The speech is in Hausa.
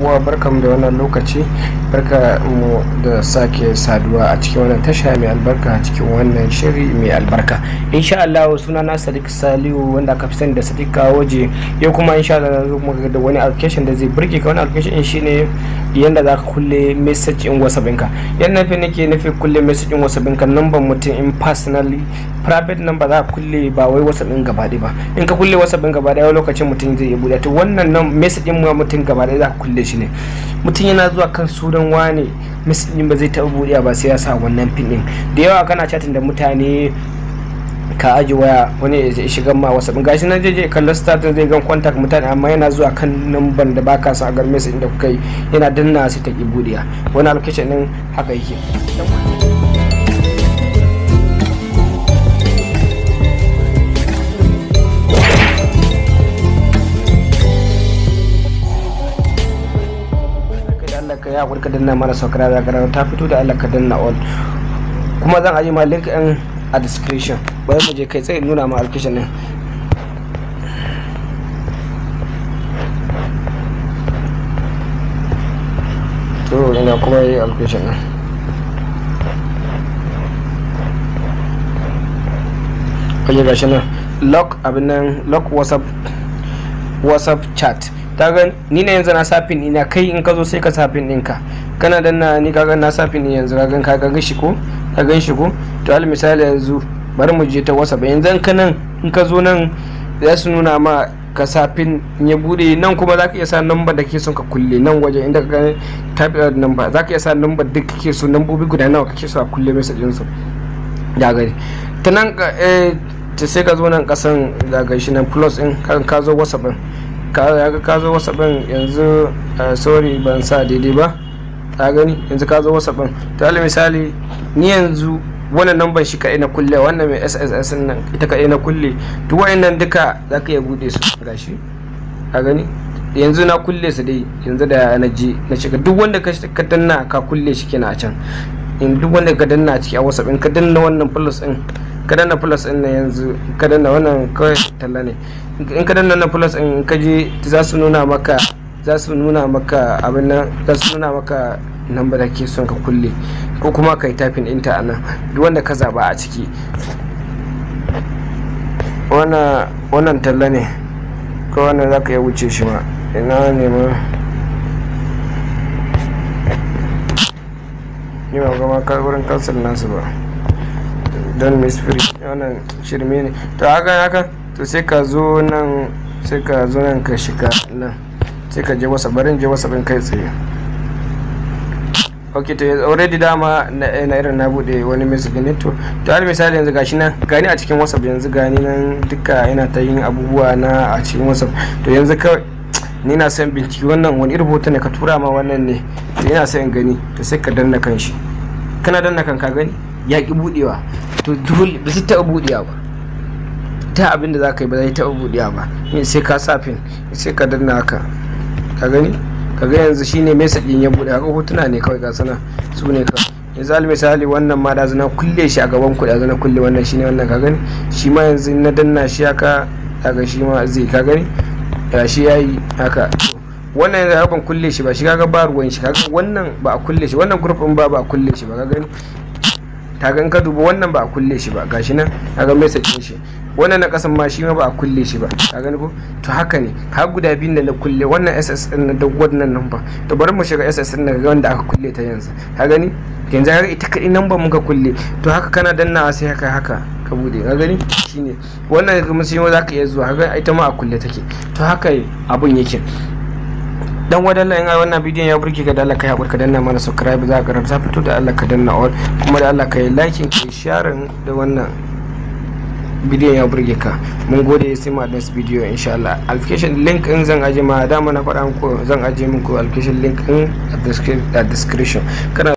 Uwa, barkamu da wannan lokaci, barka mu da sake saduwa a cikin wannan tasha mai albarka, a cikin wannan shiri mai albarka. Insha Allah, suna na Sadiq Saliu, wanda aka fi sani da Sadiq Kawoje. Yau kuma insha Allah na zo muka da wani application da zai burge ka. Wani application shine yanda za ka kulle message in WhatsApp ɗinka. Yanda nufi nake nufi kulle message in WhatsApp ɗinka, number mutum in personally private number za ka kulle, ba wai WhatsApp ɗin gaba ɗaya ba. In ka kulle WhatsApp ɗin gaba ɗaya, lokacin mutum zai iya buɗe. To wannan nan message ɗin mutum gaba ɗaya za ka kulle shi ne. Mutum yana zuwa kan sunan wane, message ɗin ba zai taɓa buɗewa ba sai ya sa wannan pin ɗin. Da yawa kana chatting da mutane, ka aji waya, wani ya shiga ma WhatsApp, gashi nan je kallon status, zai gan contact mutane, amma yana zuwa kan number da baka sa a gar message da kuka yi, yana danna sai ta ki buɗewa. Wani application din haka yake. Da Allah ka ya ka danna mana subscribe, da ta fito, da Allah ka danna all, kuma zan aje ma link din a description. Bari mu je kai tsaye nuna ma application din. To ina kuma yi application din. Kaje gashi nan, lock abin nan, lock WhatsApp chat. Ta ga ni ne yanzu na sa pin ina. Kai in ka zo sai ka sa pin ɗinka, kana danna. Ni kaga na sa pin yanzu, ka ga shi ko ka gan shi ko? To al misali yanzu bari mu je ta WhatsApp. Yanzu in ka nan, in ka zo nan, za su nuna ma ka sa pin ya bude. Nan kuma za ka iya sa number da kake son ka kulle. Nan waje inda ka gani type out number, za ka iya sa number duk kake so, nambobi guda nawa kake so a kulle message din su. Da gani ta nan ta sai ka zo nan kasan, daga shi nan plus din ka zo WhatsApp din, ka zo WhatsApp din yanzu. Sorry, ban sa daidai ba. Ka gani, yanzu ka zo WhatsApp din. To al misali ni yanzu wannan number shi kaɗai na kulle, wannan mai SSS nan ita kaɗai na kulle. Duk wayannan duka za ka iya buɗe su. Gashi, ka gani, yanzu na kulle su dai. Yanzu da na je na shiga, duk wanda ka danna ka kulle shi kenan a can. In duk wanda ka danna a ciki a WhatsApp, in ka danna wannan plus din, ka danna plus din na yanzu, ka danna wannan, kawai talla ne. In ka danna wannan plus din, ka je za su nuna maka abin nan, za su nuna maka number da ke son ka kulle, ko kuma ka yi typing ɗinta a nan, duk wanda ka zaba a ciki. Wannan talla ne ko wannan za ka iya wuce shi ma. Ina ne ma? Ni ba gama ka wurin cancel nasu ba. Don miss free, wannan shirme ne. To haka haka, to sai ka zo nan, sai ka zo nan, ka shiga nan, sai ka je wasa. Barin je wasa kai tsaye. Ok, to already dama na irin na bude wani message ne. To al misali yanzu gashi nan, gani a cikin WhatsApp yanzu, gani nan duka yana ta yin abubuwa na a cikin WhatsApp. To yanzu kawai ni na son binciki wannan wani irin hoto ne ka tura ma wannan ne, to ina son in gani. To sai ka danna kan shi. Kana danna kan, ka gani ya ki budewa. To dole ba zai taɓa budewa ba. Ta abin da za ka yi ba zai taɓa budewa ba sai ka sa pin. Sai ka danna haka, ka gani, kaga yanzu shine message din ya bude. Haka hotuna ne kawai, ga sana su ne ka. Yanzu al misali wannan ma da na kulle shi a gaban ku, da na kulle wannan, shine wannan. Ka gani, shi ma yanzu na danna shi haka, kaga shi ma zai, ka gani, ya shi yayi haka. Wannan yanzu ban kulle shi ba shi, kaga ba ruwan shi. Kaga wannan ba a kulle shi, wannan group din ba a kulle shi ba. Ka gani, kaga in ka duba wannan ba a kulle shi ba. Gashi nan, kaga message din shi. Wannan na kasan ma shi ma ba a kulle shi ba. Ka gani ko? To haka ne har guda biyun da na kulle, wannan SS din da wannan number. To bari mu shiga SS din ga wanda aka kulle ta yanzu. Ka gani, yanzu haka ita kadai number muka kulle. To haka kana dannawa sai haka haka ka bude. Ka gani, shine wannan kuma shi ma zaka iya zuwa, haka ita ma a kulle take. To haka abun yake. Dan wadalla, in wannan bidiyon ya burge ka, da Allah ka haƙuri ka danna mana subscribe, za ka ta fito, da Allah ka danna all, kuma da Allah ka yi liking, ka yi sharing da wannan bidiyon ya burge ka. Mun gode, sai ma next video insha Allah. Application link in zan aje ma, dama na faɗa muku zan aje muku application link in a description. Kana